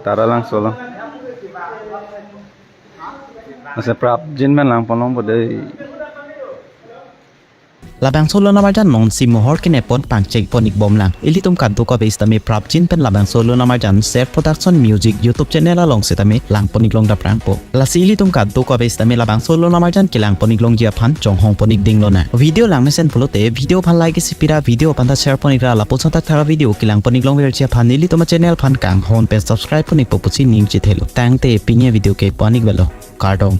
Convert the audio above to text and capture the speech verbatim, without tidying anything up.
Taralangso along. Masa Prabjin pen langpon longpo dei. Labangso lo namarjan nonsi mohor kenepon pangcheng pon ik bomlang. Ilitum kadokave sitame Prabjin pen labangso lo namarjan Ser Production Music YouTube channel along sitame langpon ik long daprangpo. Lasi ilitum kadokave sitame labangso lo namarjan kelangpon ik longji aphan chonghong pon ik ding lonang. Video langmesen pulote video aphan like isi pira, video aphan ta share pon ikra, lapuson thakthak video kelangpon ik longverji aphan ilitum a channel aphan kanghon pen subscribe pon ikpo pusi ning chithelo. Tangte pini a video ke pon ik velo. Kardom.